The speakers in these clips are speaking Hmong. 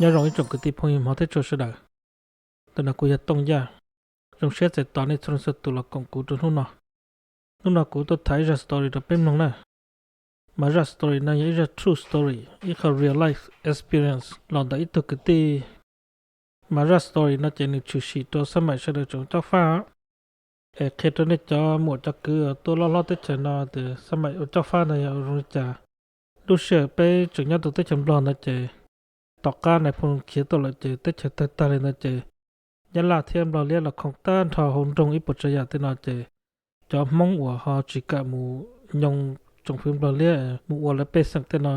Nyob zoo ib tsoom kwv tij phooj ywg hmov thiab tshua sawv daws. Ntawm no kuv yog Tooj Yaj. Zoo siab txais tos nej txhua leej txhua tus los koom kuv rau hnub no. Hnub no kuv tuaj tham ib zaj story rau peb mloog na. Mas zaj story no yog ib zaj true story, ib qho real life experience los ntawm ib tug kwv tij. Mas zaj story no ces nws tshwm sim rau xab maim sawv daws tseem ua cob fab. Es qhia rau nej cov muam cov kwv tuaj loj hlob teb chaws no tias xab maim ua cob fab no yog zoo li cas. Lub sij hawm peb tseem nyob rau teb chaws Nplog ntawd ces tom qab nais phoo khiav tuaj lawm ces teb chaws tawg tag li ntawd ces Nyab Laj thiab Nplog liab los khoom tag nrho hauv nroog ib puas tsav yam tej no ces cov Hmoob uas ho tsis kam mus nyoo tsoom fwv Nplog liab mus ua lawv pej xeem tej no,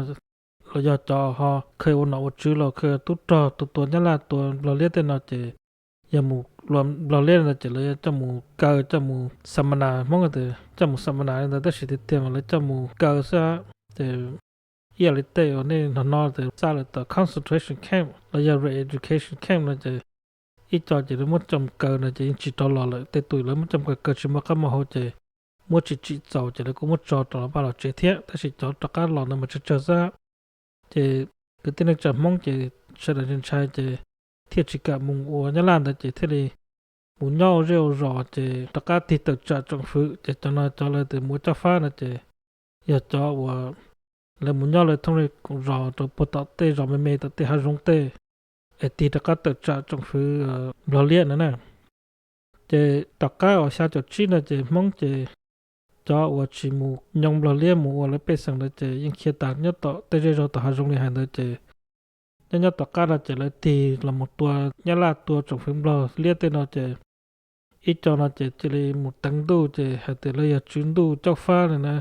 los yog cov ho khaws ua nom ua tswv los khaws tub rog tua tua Nyab Laj tua Nplog liab tej no ces yog mus ua Nplog liab ntawd ces lawv coj mus kaw, coj mus xam mas nas, Hmoob tias coj mus xam mas nas li ntawd tab sis tiag tiag mas lawv coj mus kaw xwb. Ces ib yam li tej uas nej hnov no tias xa lawv tom concentration camp los yog re-education camp no ces ib co ces lawv muab coj mus kaw no ces yeej tsis rov los lawm, tej tus lawv muab coj mus kaw kaw tsis muaj qab muaj hau ces muab tsim tsim txaus ces lawv kuj muab tso rov los vaj los tsev thiab, tab sis cov rov qab los ntawd mas tsawg tsawg xwb. Ces kwv tij neej tsa Hmoob ces sawv daws ntshai ntshai ces thiaj tsis kam mus ua Nyab Laj ntawd ces thiaj li mus nyob ua zej ua zos ces rov qab tig tawm tsam tsoom fwv ces cov no cov lawv tias mus ua cob fab no ces yog cov uas lawv mus nyob lawv thooj li koom zos rau puag tom tej zos me me tom tej hav zoov tej, es tig rov qab tawm tsam tsoom fwv Nplog liab no na. Ces tom qab uas xya caum tsib no ces Hmoob ces cov uas tsis mus nyoo Nplog liab mus ua lawv pej xeem ntawd ces yeej khiav tas nyob tom tej zej zog tom hav zoov li hais ntawd ces nyob nyob tom qab no ces lawv tig los mus tua Nyab Laj tua tsoom fwv Nplog liab tej no ces ib co no ces cia li mus teev ntuj ces hais tias lawv yog tswv ntuj cob fab li na.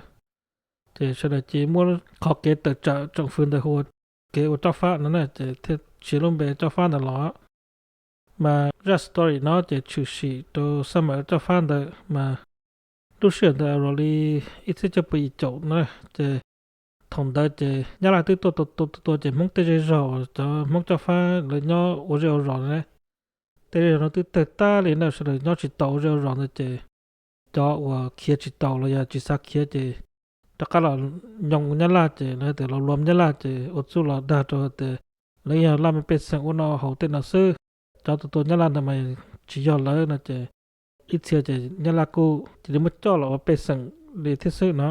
Ces sawv daws cia li muab qhov kev tawm tsam tsoom fwv ntawd hu ua kev ua cob fab no na ces thiaj tshiav lub npe cob fab ntawd los. Mas zaj story no ces tshwm sim rau xab maim ua cob fab ntawd mas lub sij hawm ntawd uas li ib txhiab cuaj pua yim caum na, ces thaum ntawd ces Nyab Laj twb tuaj tua tua tua ces Hmoob tej zej zog uas cov Hmoob cob fab lawv nyob ua zej ua zos na, tej zej zog no twb tawg tag li na, sawv daws nyob tsis tau ua zej ua zos ntawd ces cov uas khiav tsis tau los yog tsis xav khiav ces rov qab los nyoo Nyab Laj ces lawv tias los luam Nyab Laj ces ua txuj los dag rau tias lawv yog laj mej pej xeem ua noj haus tej no xwb, cov tus tua Nyab Laj ntawd mas tsis yog lawv no ces ib txhia ces Nyab Laj kuj cia li muab coj los ua pej xeem li thiab xwb no,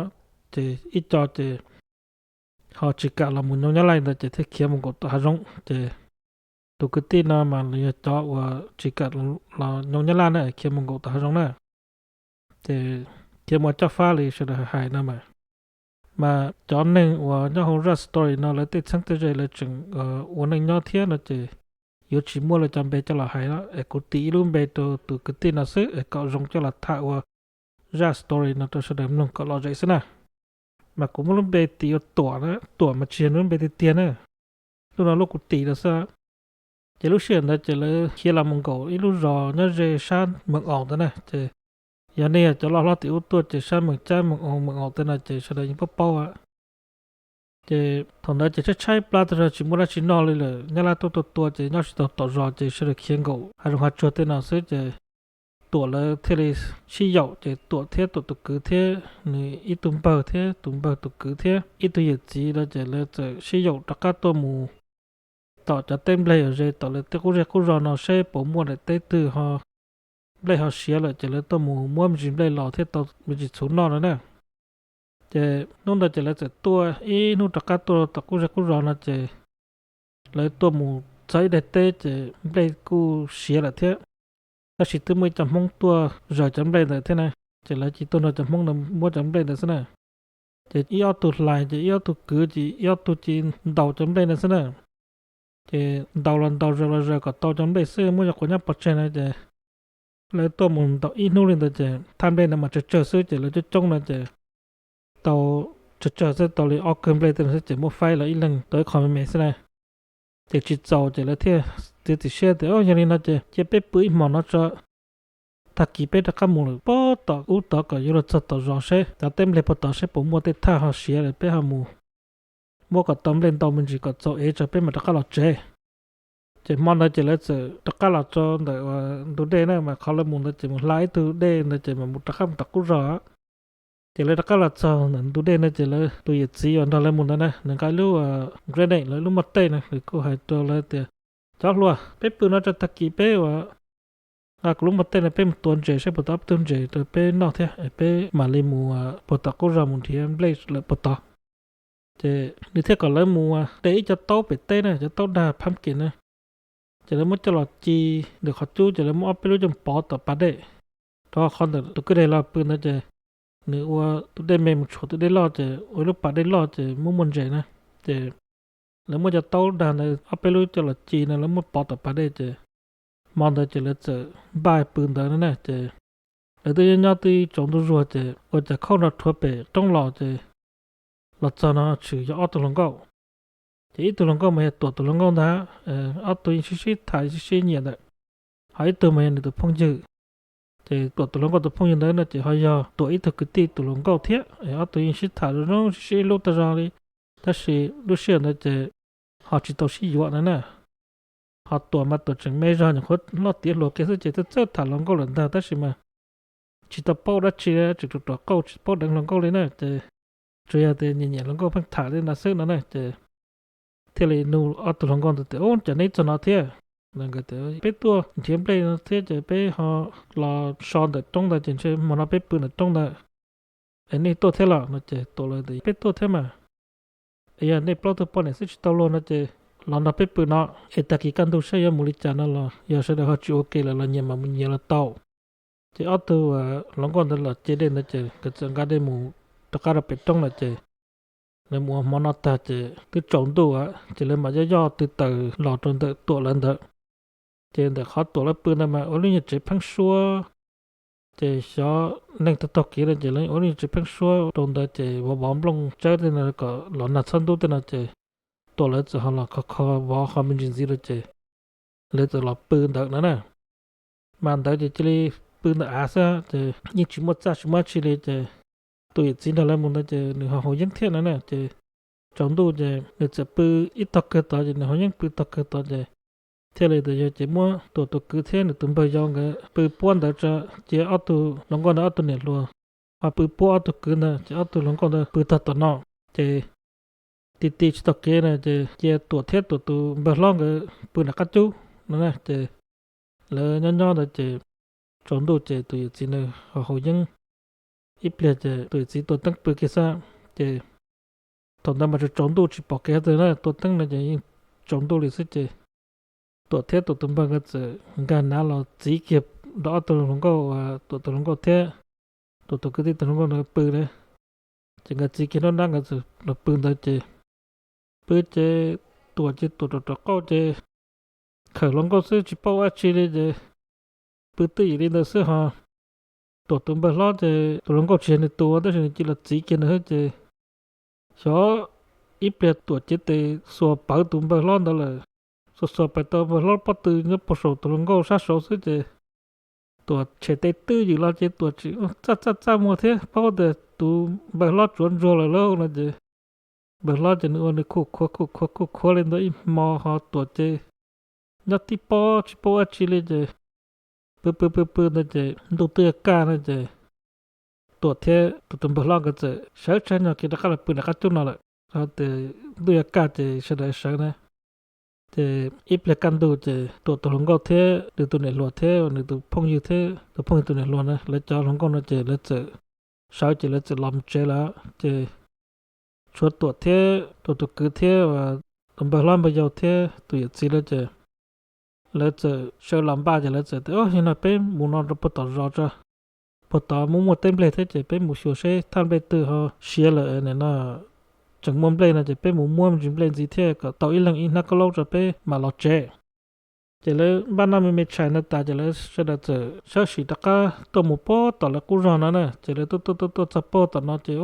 ces ib co ces ho tsis kam los mus nyoo Nyab Laj ntawd ces thiaj khiav mus nkaum tom hav zoov ces tus kwv tij no mas yog cov uas tsis kam los nyoo Nyab Laj na khiav mus nkaum tom hav zoov na. Ces khiav mus ua cob fab li sawv daws hais no mas, mas cov neeg uas nyob hauv zaj story no lawv tej txheeb tej ze lawv tseem ua neej nyob thiab no ces yuav tsis muaj lawv cov npe coj los hais no es kuv tis ib lub npe rau tus kwv tij no xwb es kom zoo coj los tham ua zaj story no rau sawv daws mloog kom lom zem xwb na. Mas kuv muab lub npe tis ua Tuam na, Tuam mas tsis yog nws lub npe tiag tiag na, lub no lub kuv tis rau xwb. Ces lub sij hawm ntawd ces lawv khiav los mus nkaum ib lub zos nyob ze sab Meem Aum ntawd na, ces yog nej yog cov loj hlob tim ub tuaj ces sab Meem Cab Meem Aum Meem Aum tej no ces sawv daws yeej paub paub. Ces thaum ntawd ces tshaib tshaib plab tas zog tsis muaj dab tsi noj li lawm, Nyab Laj tuaj tua tua ces nyob tsis tau tom zos ces sawv daws khiav nkaum hav zoov hav tsuag tej no xwb ces Tuam lawv thiaj li sib yaum ces Tuam thiab Tuam tus kwv thiab nws ib tug npawg thiab tus npawg tus kwv thiab ib tug yawm txiv lawv ces lawv txawm sib yaum rov qab tuaj mus tom cov teb nplej uas ze tom lawv tej qub zej qub zos no seb puas muaj daim teb twg ho nplej ho siav lawm ces lawv tuaj mus muab me ntsis nplej los thiaj tau me ntsis txhuv noj no na. Ces hnub ntawd ces lawv txawm tuaj ib hnub rov qab tuaj tom qub zej qub zos no ces lawv tuaj mus txog ib daim teb ces nplej kuj siav lawm thiab, tab sis twb muaj ib co Hmoob tuaj zaws cov nplej ntawd thiab na, ces lawv cia tuaj nrog cov Hmoob ntawd muab cov nplej ntawd xwb na. Ces ib ob tug hlais ces ib ob tug kwv ces ib ob tug cia ntaus cov nplej ntawd xwb na. Ces ntaus los ntaus zaws los zaws kom tau cov nplej xwb, muab cov quav nyab pov tseg na ces lawv tuaj mus ntaus ib hnub li ntawd ces thaj nplej ntawd mas tsawg tsawg xwb ces lawv coob coob no ces tau tsawg tsawg xwb, tau li ob kawg nplej tej no xwb ces muab faib los ib leeg tau ib qho me me xwb na. Ces tsis txaus ces lawv thiaj txiav txim siab tias, Yog li no ces cia peb pw ib hmos no tso, tag kis peb rov qab mus lawm puag tom ub tod kom yuav luag txog tom zos seb cov teb nplej puag tod seb puas muaj tej thaj ho siav lawm peb ho mus muab kom tau nplej ntau me ntsis kom txaus ev tso peb mam rov qab los tsev. Ces hmo ntawd ces lawv txawm rov qab los txog ntawm ntug dej na, mas qhov lawv mus ntawd ces mus hla ib tug dej ntawd ces mam mus rov qab mus tom qub zos. Ces lawv rov qab los txog ntawm ntug dej ntawd ces lawv tus yawm txiv uas nrog lawv mus ntawd na nws nqa ib lub grenade los ib lub moj tej na, nws kuj hais rau lawv tias, Cov hluas, peb pw no tso, tag kis peb ua, nqa kuv lub npua teb no peb mus tua ntses seb puas tau ob peb tug ntses rau peb noj thiab peb mam li mus puag tom qub zos mus nrhiav nplej lawm puag tod. Ces nws thiaj kom lawv mus de ib co taub pem teb na, cov taub dag pumpkin na. Ces lawv muab coj los ci ntawm qhov cub ces lawv muab ob peb lub coj pov tom pas dej. Rau qhov ntawm tus kwj deg los pw ntawd ces nws ua tus dej me mus tshuam tus dej loj ces ua ib lub pas dej loj ces muaj muaj ntses na. Ces lawv muab cov taub dag ntawd ob peb lub coj los ci no lawv muab pov tom pas dej ces hmo ntawd ces lawv txawm npaj pw ntawd na. Ces lawv twb nyob nyob twb tsaus ntuj zuag ces ua cas khauj nrov rhuav pem roob los ces los txog no tshwm yog ob tug hluas nkauj. Ces ib tug hluas nkauj mas yog Tuam tus hluas nkauj ntag, ob tug yeej sib sib tham sib sib nyiam ntawm, ho ib tug mas yog nws tus phooj ywg. Ces Tuam tus hluas nkauj tus phooj ywg ntawd no ces ho yog Tuam ib tug kwv tij tus hluas nkauj thiab, ob tug yeej sib tham zoo zoo sib sib hlub tag zog li. Tab sis lub sij hawm ntawd ces ho tsis tau sib yuav no na. Ho Tuam mas Tuam tseem me zog, nyuam qhuav loj tiav hluas kiag xwb ces twb txawj tham hluas nkauj lawm ntag, tab sis mas tsis tau paub dab tsi, tseem rau rov qauj tsis paub deev hluas nkauj li na. Ces tsuas yog tias nyiam nyiam hluas nkauj pheej tham li ntawd xwb no na. Ces thiaj li nug ob tug hluas nkauj ntawd tias, Ub, cas neb txog no thiab? Nkawd tias, Peb tuaj nrhiav nplej no thiab ces peb ho los so ntawm roob ntawd ces ntshe hmo no peb pw ntawm roob ntawd. Es nej tuaj thiab los? No ces Tuam lawv tias, Peb tuaj thiab mas. Es yog nej plaub tug poj niam xwb tsis tau luag no ces los nrog peb pw no, es tag kis kaj ntug saib yuav mus li cas no los yog sawv daws ho tsis ua ke lawm los nyias mam mus nyias los tau. Ces ob tug hluas nkauj ntawd los ce dej ntawd ces nkawd txawm nqa dej mus rov qab rau pem roob lawm ces lawv mus ua hmo noj tag ces twb tsaus ntuj ces lawv mam yoj yoj tw taws los rau ntawm Tuam lawv ntawd. Ces ntawm qhov Tuam lawv pw ntawd mas ua lub nyuag tsev pheeb suab, ces xyov neeg taug taug kev no ces lawv ua lub nyuag tsev pheeb suab rau ntawd ces vov vov nplooj tsawb tej no kom los nag txhob ntub tej no ces Tuam lawv txawm ho los kho kho vov qhov me ntsis ntxiv rau ces lawv txawm los pw ntawd no na. Mas ntawd ces cia li pw ntawm av xwb ces yeej tsis muaj txaj tsis muaj dab tsi li ces tus yawm txiv nrog lawv mus ntawd ces nws ho haus yeeb thiab no na ces tsaus ntuj ces nws txawm pw ib tog kawg tod ces nws haus yeeb pw tog kawg tod ces thiaj li tas yog ces muab Tuam tus kwv thiab nws tus npawg yau nkawd pw puab ntawd tso, cia ob tug hluas nkauj ntawd ob tug niam hluas ho pw puab ob tug kwv ntawd ces ob tug hluas nkauj ntawd pw tog tom no. Ces ti ti tsis tau kev na ces cia Tuam thiab Tuam tus npawg hlob nkawd pw nram qab cub no na ces lawv nyob nyob ntawd ces tsaus ntuj ces tus yawm txiv nws ho haus yeeb ib pliag ces tus yawm txiv tua teeb pw kiag xwb ces thaum ntawd mas tsaus tsaus ntuj tsis pom kev twg na, tua teeb no ces yeej tsaus ntuj li xwb ces Tuam thiab Tuam tus npawg nkawd txawm nkag nav los txiv kiag rau ob tug hluas nkauj, Tuam tus hluas nkauj thiab Tuam tus kwv tij tus hluas nkauj ntawd pw na. Ces nkawd txiv kiag nruab nrab nkawd txawm los pw ntawd ces pw ces Tuam ces Tuam rau rov qauj ces khawm hluas nkauj xwb tsis paub dab tsi li ces pw twj ywm li ntawd xwb ho Tuam tus npawg hlob ces tus hluas nkauj tsis yog nws tus tab sis nws cia los txiv kiag ntawd xwb ces xyov ib pliag Tuam cev tes xuas pawv tus npawg hlob ntawd lawm, xuas xuas pawv tau npawg hlob pob tw nyob puag saum tus hluas nkauj sab saud xwb ces Tuam tshem tes twj ywm los ces Tuam tsis txaj txaj txaj muag thiab paub tias tus npawg hlob tsuav ntsuag lawm lauj no ces npawg hlob ces nws ua nws khuj khuav khuj khuav khuj khuav li ntawd ib hmo ho Tuam ces nyob tib pob tsis paub dab tsi li ces pw pw pw pw ntawd ces ntuj twb yuav kaj no ces Tuam thiab tus tus npawg hlob nkawd txawm sawv tshaj nyog kev rov qab los pw nram qab cub no lawm. Ho tias ntuj yuav kaj ces sawv daws sawv na. Ces ib pliag kaj ntug ces Tuam tus hluas nkauj thiab nws tus niam hluas thiab nws tus phooj ywg thiab tus phooj ywg tus niam hluas na, lawv cov hluas nkauj no ces lawv txawm sawv ces lawv txawm los mus tsev lawm ces tshuav Tuam thiab Tuam tus kwv thiab tus npawg hlob npawg yau thiab tus yawm txiv lawv ces lawv txawm sawv los npaj ces lawv txawm tias, Yog no peb mus no rau puag tom zos tso, puag tod muaj muaj teb nplej thiab ces peb mus xyuas seb thaj nplej twg ho siav lawm no, tseem muaj nplej no ces peb mus muab me ntsis nplej ntxiv thiab kom tau ib leeg ib hnab kaub laub tso peb mam los tsev. Ces lawv npaj noj me me tshais ntawd tas ces lawv sawv daws txawm sawv sim rov qab tuaj mus puag tom lawv qub zos no na. Ces lawv tuaj tuaj tuaj tuaj txog puag tom no ces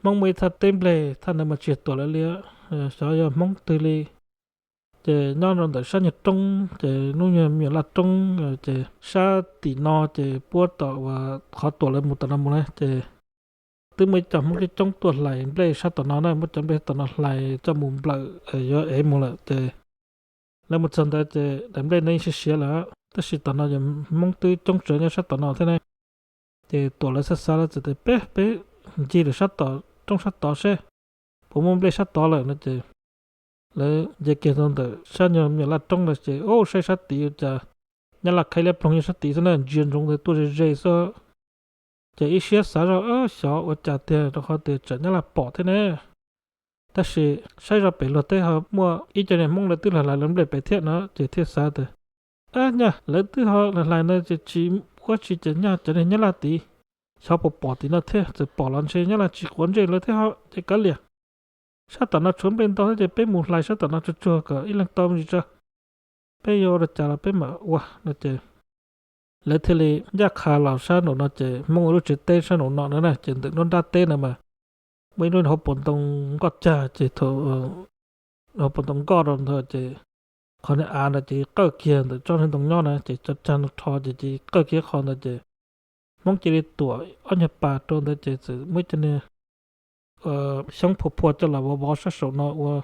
Hmoob muaj ib thaj teb nplej, thaj ntawd mas tsis yog Tuam lawv li, xyov yog Hmoob twg li. Ces nyob rau ntawm sab nyuag roob ces lub nyuag me nyuam laj roob ces sab tim no ces puab tom uas qhov Tuam lawv mus tom no mus na ces twb muaj ib co Hmoob coob coob tuaj hlais nplej sab tom no na, muab cov nplej sab tom no hlais coj mus nplawm yuav ev mus lawm ces lawv mus txog ntawd ces daim nplej ntawd yeej siav siav lawm, tab sis tom no ces Hmoob twb coob tsawv nyob sab tom no thiab na. Ces Tuam lawv xav xav lawv txawm tias, Peb, peb ncig lawm sab tom roob sab tod seb puas muaj nplej sab tod lawm no ces Lawv nce kiag rau ntawm sab nyuag me nyuam laj roob ntawd ces, o, saib sab tid ua cas Nyab Laj khaib liab ploog nyob sab tid xwb na, ntsia ntsoov ntawd tuaj ze ze xwb. Ces ib siab xav zoj, xyov ua cas tiag, rau qhov tias tsam Nyab Laj pom thiab ne. Tab sis saib zoj pem luag teb ho muaj ib co niag Hmoob lawv twb hlais hlais lawv nplej pem thiab no ces thiaj xav tias, ab, nyaj lawv twb ho hlais hlais ntawd ces tsis ua tsi ces nyaj cov niag Nyab Laj tid xyov puas pom tim no thiab, txawm pom los ntshe Nyab Laj tsis quav ntsej lawv thiab ho ces kav liam. Sab tom no tshuav nplej ntau thiab ces peb mus hlais sab tom no tsuag tsuag kom ib leeg tau me ntsis tso, peb yuav ua li cas los peb mam ua no ces lawv thiaj li ncaj qha los sab nraum no ces Hmoob ua lub tsev teb sab nraum no na, ces ntawm nruab nrab teb no mas muaj ib lub hauv paus ntoo nkoj cag ces thaum hauv paus ntoo nkoj rau ntawd ces qhov niag av ntawd ces qawj kiag ntawm tsob niag ntoo nyob na ces tsob cag ntoo rho ces ces qawj kiag qhov ntawd ces Hmoob cia li tuam ob nyuag pas rau ntawd ces txawm muab cov niag xyoob phua phua coj los vov vov sab saum no ua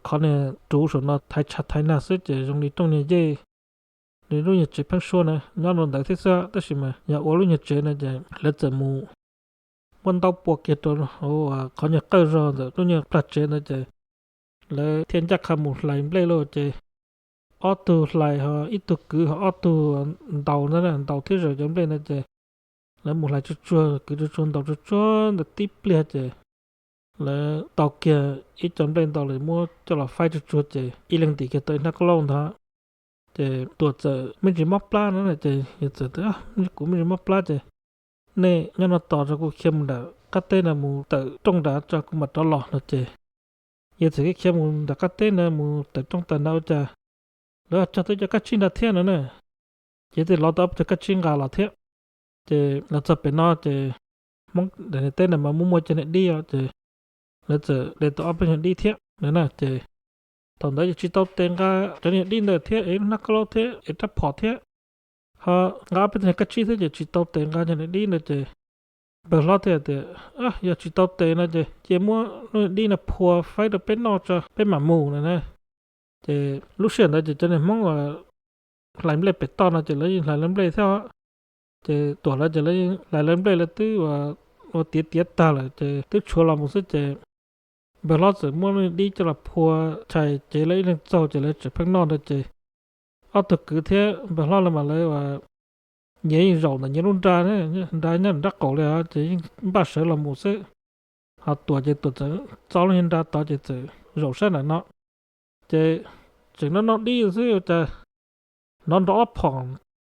qhov niag ruv saum no thaiv tshav thaiv nag xwb ces zoo li rooj niag yej, li lub nyuag tsev pheeb suab na nyob rau ntawd thiab xwb. Tab sis mas yog ua lub nyuag tsev no ces lawv txawm mus muab ntaub pua kiag rau hauv qhov nyuag qawj zog ntawm lub nyuag plag tsev ntawd ces lawv thiaj ncaj qha mus hlais nplej lauj. Ces ob tug hlais ho ib tug kwv ho ob tug ntaus ntawd, ntaus thiab zaws cov nplej ntawd ces lawv mus hlais tsuag tsuag, kwv tsuag tsuag, ntaus tsuag tsuag ntawd tib pliag ces lawv tau kiag ib co nplej ntau lawm muab coj los faib tsuag tsuag ces ib leeg ntim kiag tau ib hnab kauj laub ntag. Ces Tuam txawm me ntsis mob plab no ces yawg txawm tias, kuv me ntsis mob plab ces nej nyob no tos rau kuv khiav mus nram qab teb no mus tawm rooj nrad tso kuv mam rov los no ces yawg txawm khiav mus nram qab teb na mus tawm rooj tas nrad ua cas lawv cog tau cov kab tsib nrad thiab no na. Ces thiaj lov tau ob peb cov kab tsib nqa los thiab. Ces los txog pem no ces Hmoob daim niag teb no mas muaj muaj cov niag dib os ces lawv txawm de tau ob peb niag dib thiab na. Ces thaum ntawd ces tsis tau tes nqa cov niag dib ntawd thiab es hnab kauj laub thiab es rab phom thiab, ho nqa ob peb tug niag kab tsib thiab ces tsis tau tes nqa cov niag dib ntawd ces npawg hlob thiaj tias, yog tsis tau tes no ces cia muab lub niag dib no phua faib rau peb noj tso peb mam mus no na. Ces lub sij hawm ntawd ces cov niag Hmoob uas hlais nplej pem toj no ces lawv yeej hlais lawv nplej thiab. Ces Tuam lawv ces lawv yeej hlais lawv nplej lawv twb ua tiav tiav tag lawm ces twb tshuav los mus xwb ces npawg hlob txawm muab lub niag dib coj los phua chais cev lawv ib leeg txaug ces lawv tseem pheej noj ntawd ces ob tug kwv thiab npawg hlob lawv mas lawv nyias yeej zaum ntawm nyias lub nra, nra nyob nrab qaum li ces yeej npaj sawv los mus xwb. Ho Tuam ces Tuam txawm txo lub niag nra tod ces txawm zaum sab nram no. Ces tseem noj noj dib xwb ua cas hnov nrov ob phom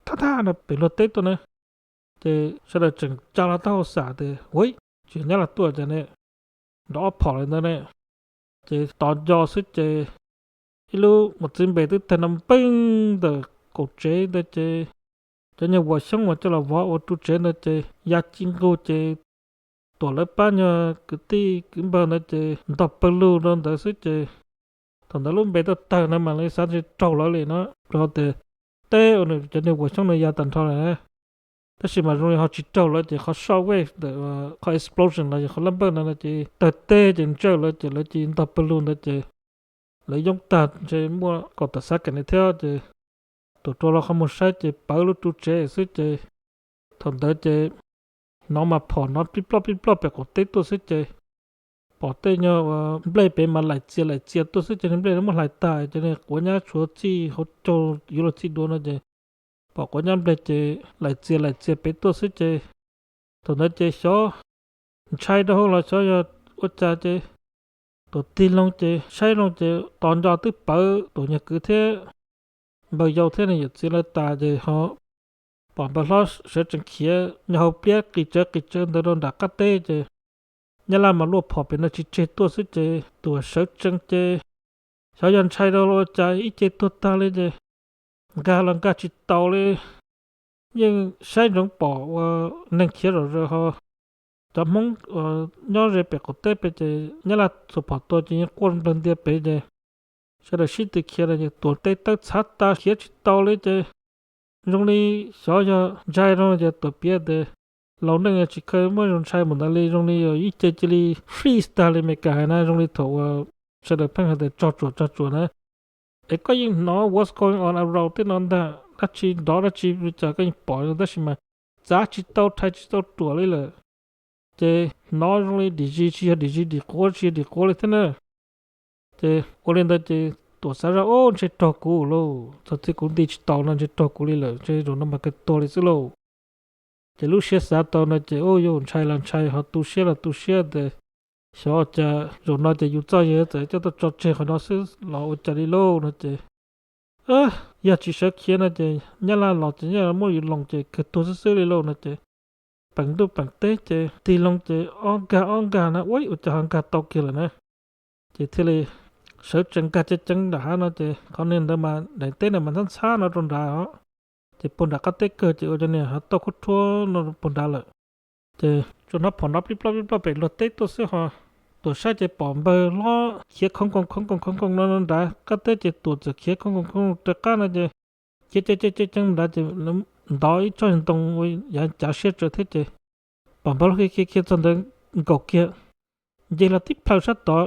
thab thab no pem luag teb tuaj na. Ces sawv daws tseem tsa hlo taub hau xam tias, ua, tsis yog Nyab Laj tuaj cas ne, nrov ob phom li ntawd ne. Ces tos nco xwb ces ib lub mos txwv npe twb tag no npeej ntawm kaum tsev ntawd ces cov nyuag vuas xyoob uas coj los vov ua ru tsev ntawd ces ya ci nqug ces Tuam lawv pab nyuag kwv tij kwv npawg ntawd ces ntog pawg lug rau ntawd xwb ces thaum ntawd lub npe tuaj tawg no mas lawv xav ntshe raug lawv li no, rau qhov tias teb ua cov niag vuas xyoob no ya tag nrho lawm na. Tab sis mas zoo li ho tsis raug lawv ces qhov short wave ntawm qhov explosion los yog qhov lab npawj no ces tawg teb ces ntsawj lawv ces lawv cia li ntog pawg lug ntawd ces lawv yoob tag ntshe muaj kaum tawm xav kees li thiab ces Tuam rau los qhov muag saib ces pawv lub ru tsev xwb ces thaum ntawd ces hnov mas phom hnov plij ploj plij ploj pem qaum teb tuaj xwb ces pom tej nyuag nplej pem mas laim txias laim txias tuaj xwb ces niag nplej no muab hlais tag ces niag quav nyab tshuav txij hauv caug yuav luag txij dua no ces pom quav nyab nplej ces laim txias laim txias pem tuaj xwb ces thaum ntawd ces xyov ntshai rau hauv los xyov yog ua cas ces Tuam tig loo ces saib loo ces tos nco twb pawv Tuam nyuag kwv thiab npawg yau thiab niag yawm txiv lawv tas ces ho pom npawg hlob sawv tsees khiav nyob hauv pliab qis tsawv qis tsawv ntawd rau nram qab teb ces Nyab Laj mas luaj phom pem no tsis tseg tuaj xwb ces Tuam sawv tsees ces xyov yog ntshai rau los ua cas ib ce tuag tag li ces nkag los nkag tsis taus li. Yeej saib ntsoov pom ua neeg khiav zom zaws ho cov Hmoob nyob ze pem qaum teb pem ces Nyab Laj txhua phom tua ces yeej quaj nplawg ntia pem ces sawv daws sib tw khiav los ces Tuam tes taw txhav tas khiav tsis tau li ces zoo li xyov yog ntshai rau ces Tuam piav tias laus neej tsis kheev muaj zoo ntshai mus ntawd li, zoo li ib ce cia li freeze tag li Meskas hais na, zoo li thaum uas sawv daws pheej hais tias tsog tsuam tsog tsuam na. Es koj yeej hnov what's going on around tej no ntag, dab tsi nrov dab tsi li cas koj yeej pom tab sis mas txav tsis tau rhais tsis tau ruam li lawm. Ces hnov zoo li dim zis tsis yog dim zis dim quav tsis yog dim quav li thiab na. Ces ua li ntawd ces Tuam xav zoj, Ub, ntshe raug kuv lauj, txog txij kuv nti tsis taus no ntshe raug kuv li lawm, ntshe zaum no mas kawg tuag li xwb lauj. Ces lub siab xav tau no ces ub yuav ntshai los ntshai ho tu siab los tu siab tias xyov ua cas zaum no ces yus txoj yawg txawm coj tuaj tso tseg qhov no xwb los ua cas li lauj no ces, Yog tsis sawv khiav no ces Nyab Laj los ces Nyab Laj muab yus loos ces kawg tuag xwb xwb li lauj no ces peem ntuj peem teb ces tig loo ces ob nkag ob nkag na, ua ua cas ho nkag tau kiag lawm na. Ces thiaj li sawv tsees nkag ceev ceev nram hav no ces qhov niag ntawd mas daim teb na mas ntxhab ntxhab no rau nrad os. Ces puag nram qab teb kawg ces ua cov niag hav tauj khuab rhuab no puag nrad lawm. Ces tsuas hnov phom nrov plib plob plib plob pem luag teb tuaj xwb ho. Tuam saib ces pom npawg hlob khiav khoov nkoos khoov nkoos khoov nkoos no nrad qab teb ces Tuam txawm khiav khoov nkoos khoov nkoos rov qab no ces khiav ceev ceev ceev ceev nrad ces ntov ib tsob ntoo ua yav cav siab tsawv thiab ces pom npawg hlob khiav khiav khiav txog ntawd nkaum kiag nce hlo tib plhaw sab tod,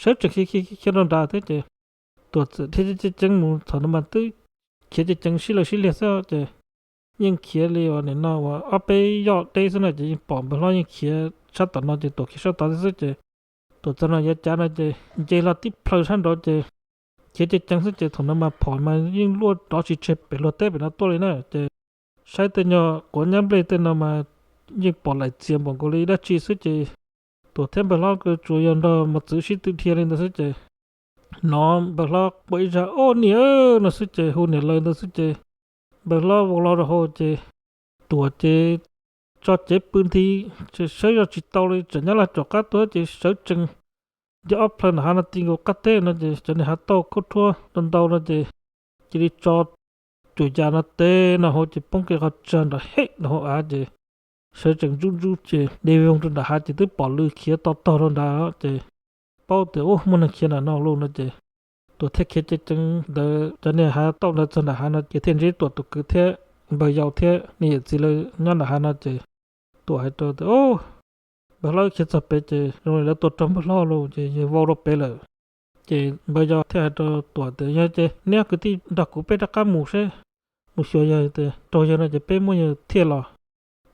sawv tsees khiav khiav khiav rau nrad thiab ces Tuam txawm thiaj ceev ceev mus thaum no mas twb khiav ceev ceev sib law sib liag xwb ces yeej khiav li uas nim no uas ob peb yoj deb xwb na ces yeej pom npawg hlob yeej khiav sab tom no ces Tuam khiav sab tod xwb ces Tuam txog no yav cav no ces nce hlo tib plhaw sab nraud ces khiav ceev ceev xwb ces thaum no mas phom mas yeej luaj nrov tsis tseg pem luag teb pem no tuaj li na ces saib tej nyuag quav nyab nplej tej no mas yeej pom laim txias npaum nkaus li dab tsi xwb ces Tuam thiab npawg hlob tsuas yog nrog mos txwv sib tw dhia li ntawd xwb ces hnov npawg hlob quaj ib zaj, Ub, niam, no xwb ces hu niam lawv ntawd xwb ces npawg hlob vau los rau hauv ces Tuam ces tso cev pw nti, sawv zoj tsis tau li, tsam Nyab Laj rov qab tuaj ces sawv tsees nce ob plhaw nram hav no ti nkaus qab teb no ces cov niag hav tauj khuab rhuab ntau ntau no ces cia li tso cuam yas no teb no hauv ces poob kev qhov tsag nram hem nram hauv av ces sawv tsees ntsub ntsub ces de voog rau nram hav ces twb pom lw khiav to tog rau nrad ces paub tias ub muaj neeg khiav nram no lauj no ces Tuam thiaj khiav ceev ceev ntawd cov niag hav tauj ntawd txog nram hav no ces thiaj ntsib Tuam tus kwv thiab npawg yau thiab niag yawm txiv lawv nyob nram hav no ces Tuam hais rau tias, Ub, npawg hlob khiav txog pem ces zoo li lawv tua raug npawg hlob lauj ces yawg vau rau pem lawm. Ces npawg yau thiaj hais rau Tuam tias, Yog ces neb ob kwv tij nrog kuv peb rov qab mus seb mus xyuas yawg tias raug yawg no ces peb muab yawg thiaj los.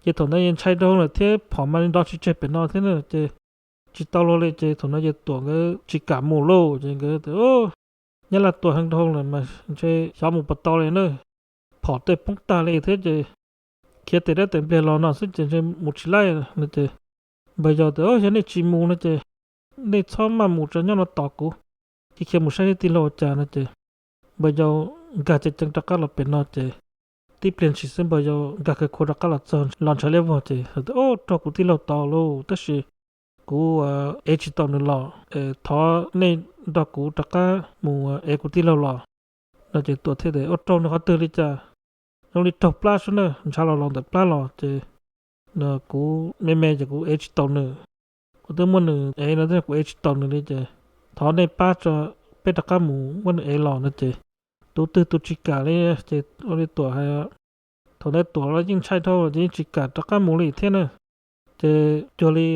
Ces thaum ntawd yawg ntshai dhau lawm thiab phom mas li nrov tsis tseg pem no thiab na ces tsis tau luag li ces thaum no ces Tuam nkawd tsis kam mus lauj ces nkawd tias, Nyab Laj tua heev dhau lawm mas ntshe xyov mus puas tau li na, phom tej poob tag li thiab ces khiav tes dab tes npliag los no xwb ces ntshe mus tsis laij no ces npawg yau tias, Yog nej tsis mus no ces nej txhob maj mus, tso nyob no tos kuv, khiav khiav mus saib tij laug ua cas no ces npawg yau nkag ceev ceev rov qab los pem no ces tib pliag ntshis xwb npawg yau nkag kawg khua rov qab los txog los ntshav liab vog ces, Ub, raug kuv tij laug tod lauj, tab sis kuv ev tsis tau nws los, thov nej nrog kuv rov qab mus ev kuv tij laug los. No ces Tuam thiaj tias, Ua raug nws qhov twg li cas? Zoo li raug plab sub na, ntshav los los ntawm plab los ces kuv me me ces kuv ev tsis tau nws. Kuv twb muab nws ev no tab sis kuv ev tsis tau nws li ces thov nej pab tso, peb rov qab mus muab nws ev los no ces tus twg tus tsis kam li ces ua li Tuam hais. Thaum ntawd Tuam los yeej ntshai dhau ces yeej tsis kam rov qab mus li thiab na. Ces cuag li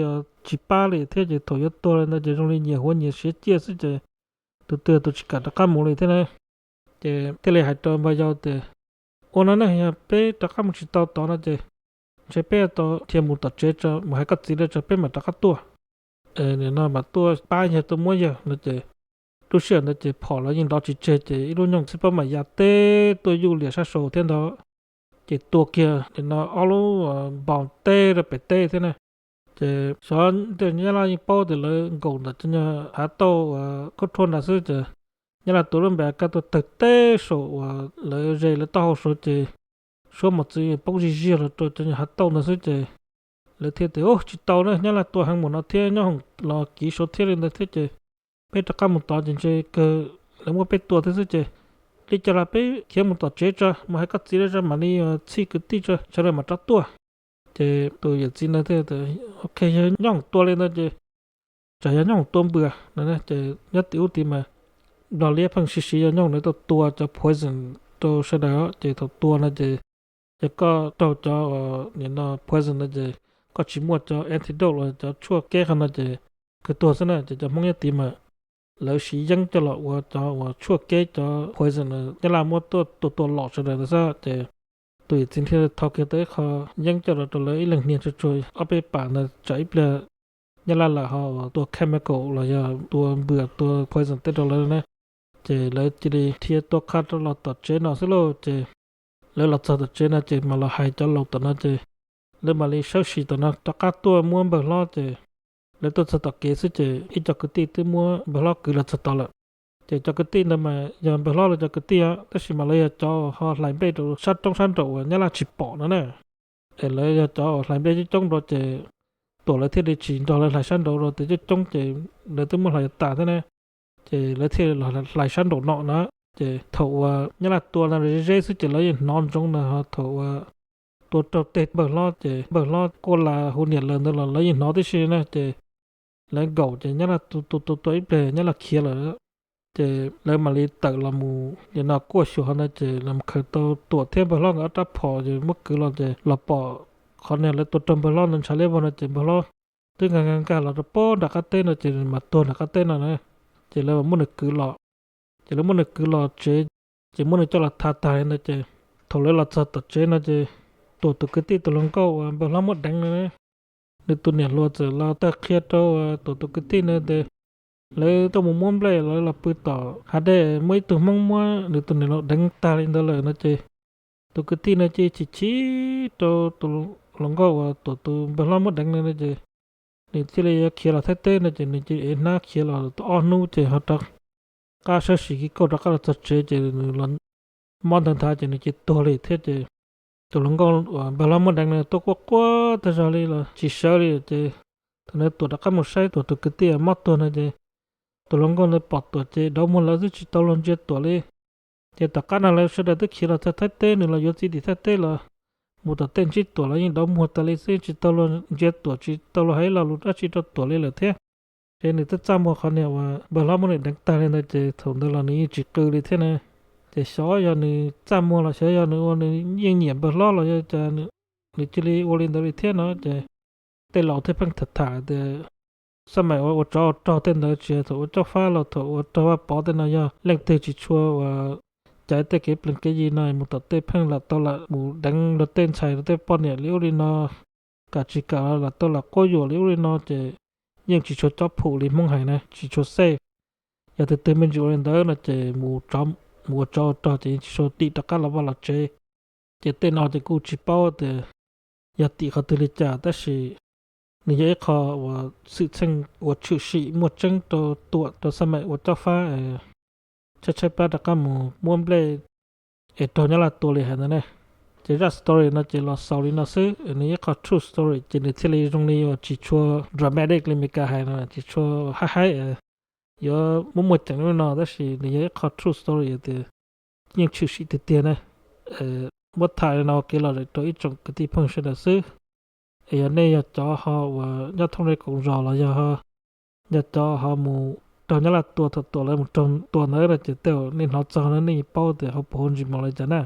tsis pab li thiab ces thaum yuav tuag li ntawd ces zoo li nyias huav nyias siav ciaj xwb ces tus twg tus tsis kam rov qab mus li thiab na. Ces thiaj li hais rau npawg yau tias, Ua no ne, yog peb rov qab mus tsis tau tod no ces ntshe peb tau dhia mus tom tsev tso, mus hais koj txiv lawv tso peb mam rov qab tuaj. Nim no mam tuaj pab yawg tuaj muab yawg no ces lub sij hawm ntawd ces phom los yeej nrov tsis tseg ces ib lub nyoog txhib pob mam ya teb tuaj yuj liam sab saud thiab ntag. Ces tua kiag nim no ob lub npoo teb rau pem teb thiab na. Ces xyov tej Nyab Laj yeej paub tias lawv nkaum ntawm cov nyuag hav tauj khaub rhuab nrad xwb ces Nyab Laj tua lub npe AK tuaj tawg teb saum uas lawv ze lawv taub hau saud ces suab mos txwv poob zij ziag los rau cov nyuag hav tauj ntawd xwb ces lawv thiaj tias, Ub, tsis tau na, Nyab Laj tua heev mus no thiab nyob hoom los kiv saud thiab li ntawd thiab ces peb rov qab mus tod ces ntshe kawg lawv muab peb tua thiab xwb ces li cas los peb khiav mus tom tsev tso, mus hais koj txiv lawv tso mam li txhij kwv tij tso sawv daws mam rov tuaj. Ces tus yawm txiv ntawd thiaj tias, Ok, yog nyob hoom tua li ntawd ces tsam yog nyob hoom tua npws no ces nyob tim ub tim mas Nplog liab pheej siv siv yog nyob hoom ntawd tuaj tua cov poison rau sawv daws ces thaum tua no ces yog koj raug cov nim no poison no ces koj tsis muaj cov antidote los cov tshuaj keb qhov no ces kawg tuag xwb na. Ces cov Hmoob nyob tid mas lawv siv yeeb coj los ua cov uas tshuaj keb cov poison Nyab Laj muab tuaj tua tua los sawv daws ntawd xwb ces tus yawm txiv thiaj thau kiag tau ib qho yeeb coj los rau lawv ib leeg hnia tsuag tsuag ob peb pam ntawd tsam ib pliag Nyab Laj lawm ho ua tua chemical los yog tua npwam tua poison tej rau lawv na. Ces lawv cia li thiaj tuaj qab rov los tom tsev no xwb lauj. Ces lawv los txog tom tsev no ces mam los hais cov laus tom no ces lawv mam li sawb sim tom no rov qab tuaj muab npawg hlob ces lawv tuaj txog tom kev xwb ces ib co kwv tij twb muab npawg hlob kwv los txog tod lawm. Ces cov kwv tij ntawd mas yog npawg hlob lawv cov kwv tij os, tab sis mas lawv yog cov ho hlais nplej rau sab roob sab nraum uas Nyab Laj tsis pom no na. Es lawv yog cov uas hlais nplej coob coob rau ces Tuam lawv thiaj li tsis nrog lawv hlais sab nraud rau, ces coob coob ces lawv twb muab hlais tas thiab na. Ces lawv thiaj los hlais sab nraum no na. Ces thaum uas Nyab Laj tua no ze ze xwb ces lawv yeej hnov ntsoov na, ho thaum uas tua raug tej npawg hlob ces npawg hlob quaj la hu niam laws ntawd los lawv yeej hnov tib si na. Ces lawv nkaum ces Nyab Laj tua tua tua tua ib pliag Nyab Laj khiav lawm. Ces lawv mam li tawm los mus nim no kuaj xyuas hov ntawd ces los khaws tau Tuam thiab npawg hlob nkawd ob rab phom ces muab kwv los ces los pom qhov niag lawv tua raug npawg hlob ntawd ntshav liab vog no ces npawg hlob twb nkag nkag nkag los rau pem nram qab teb no ces mas tuag nram qab teb no na. Ces lawv mam muab nws kwv los, ces lawv muab nws kwv los tsev, ces muab nws coj los tha tag li ntawd ces thaum lawv los txog tom tsev no ces Tuam tus kwv tij tus hluas nkauj uas npawg hlob muab deev no, nws tus niam hluas txawm los tawg qhia rau Tuam tus kwv tij no tias lawv tuaj mus muab nplej los lawv los pw tom hav dej muaj ib tug Hmoob muab nws tus niam hluas deev tag li ntawd lawm no ces tus kwv tij no cia li chim chim rau tus hluas nkauj uas Tuam tus npawg hlob muab deev no no ces nws thiaj li yuav khiav los Thaib teb no ces nws cia li ev hnab khiav los tau ob hnub ces ho rov qab sawv tsees kiv kauj rov qab los txog tsev ces nws los mob ntawd nthav ces nws cia li tuag li thiab ces tus hluas nkauj uas npawg hlob muab deev no tuaj quaj quaj tag zog li los tsis sawv li ces thaum ntawd Tuam rov qab mus saib Tuam tus kwv tij mob tuag no ces tus hluas nkauj ntawd pom Tuam ces dauv muag lawv xwb tsis tau luag ntsia Tuam li. Ces tom qab no lawv sawv daws twb khiav los txog Thaib teb, nws los yuav txiv tim Thaib teb los mus tom tej ntsib Tuam los yeej dauv muag tas li xwb tsis tau luag ntsia Tuam tsis tau luag hais ib lo lus dab tsi rau Tuam li lawm thiab. Ces nws twb txaj muag qhov niag uas npawg hlob muab nws deev tag li ntawd ces thaum ntawd los nws yeej tsis qw li thiab na. Ces xyov yog nws txaj muag los xyov yog nws ua nws yeej nyiam npawg hlob los yog cas nws cia li ua li ntawd li thiab no ces tej laus thiaj pheej tham tham tias xab maim ua tsov ua rog tej ntawd tsis yog thaum ua Cob Fab los thaum ua rog Vaj Pov tej no yog leej twg tsis tshua uas caiv tej kev plees kev yi no mus tom tej pheej lam tau lam mus deev luag tej ntxhais luag tej poj niam li ub li no, kam tsis kam lam tau lam quab yuam li ub li no ces yeej tsis tshua cob phum li Hmoob hais na, tsis tshua safe. Yog tus twg me ntsis ua li ntawd no ces mus ua tsov ua rog ces yeej tsis tshua dim rov qab los vaj los tsev. Ces tej no ces kuj tsis paub tias yog tim qhov twg li cas tab sis nws yog ib qho uas xwm txheej uas tshwm sim muaj tseeb rau Tuam rau xab maim ua Cob Fab tshaib tshaib plab rov qab mus muab nplej es raug Nyab Laj tua li hais ntawd ne. Ces zaj story no ces los xaus li no xwb, nws ib qho true story ces nws thiaj li zoo li uas tsis tshua dramatic li Meskas hais no, tsis tshua haib haib yuav muaj muaj ceem li no tab sis nws yog ib qho true story tias yeej tshwm sim tiag tiag na. Muab tham li no ua kev lom zem rau ib tsoom kwv tij phooj ywg sawv daws xwb. Es yog nej yog cov ho uas nyob thoob nrab koom zos los yog yog cov ho mus raug Nyab Laj tua thaum Tuam lawv mus raug Tuam ntawd no ces tej zaum nej hnov txog no nej paub tias hauv paus hauv ntsis mus li cas na.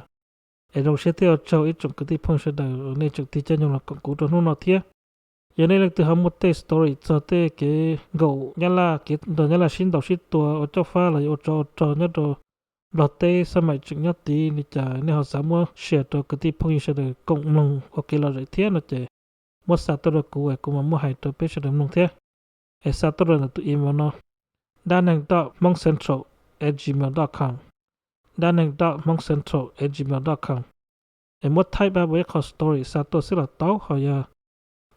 Es zoo siab thiab ua tsaug ib tsoom kwv tij phooj ywg sawv daws nej tseem tig caij nyoog los koom kuv rau hnub no thiab. Yog nej leej twg ho muaj tej story txog tej kev nkaum Nyab Laj kev nrog Nyab Laj sib ntaus sib tua ua Cob Fab los yog ua tsov ua rog nyob rau Nplog teb xab maim tseem nyob tid li cas nej ho xav muab share rau kwv tij phooj ywg sawv daws koom mloog ua kev lom zem thiab no ces muab xa tuaj rau kuv es kuv mam muab hais rau peb sawv daws mloog thiab. Es xa tuaj rau ntawm tus email no, dab neeg dot hmoob central at gmail dot com, dab neeg dot hmoob central at gmail dot com. Es muab thaij pab ua ib qho story xa tuaj xwb los tau, ho yog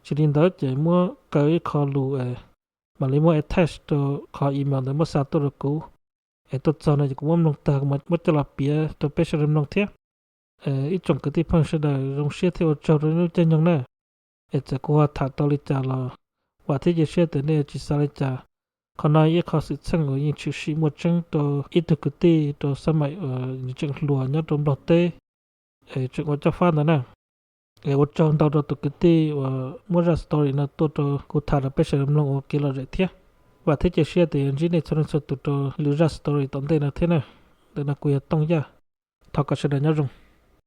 tsis li ntawd ces muab kaw ib qho lus es mam li muab attach rau qhov email ntawd muab xa tuaj rau kuv. Es tuaj txog no ces kuv muab mloog tag kuv mam muab coj los piav rau peb sawv daws mloog thiab. Ib tsoom kwv tij phooj ywg sawv daws zoo siab thiab ua tsaug rau nej lub caij nyoog na. Es txawm kuv ho tham tau li cas los vam thiab cia siab tias nej tsis xav li cas. Qhov no ib qho xwm txheej uas yeej tshwm sim muaj tseeb rau ib tug kwv tij rau xab maim uas nws tseem hluas nyob rau Nplog teb es tseem ua Cob Fab ntawd na. Es ua tsaug ntau rau tus kwv tij uas muab zaj story no tuaj rau kuv tham rau peb sawv daws mloog ua kev lom zem thiab. Vam thiab cia siab tias yuav ntsib nej txhua leej txhua tus rau lwm zaj story tom ntej no thiab na. Ntawm no kuv yog Tooj Yaj, thov kom sawv daws nyob zoo.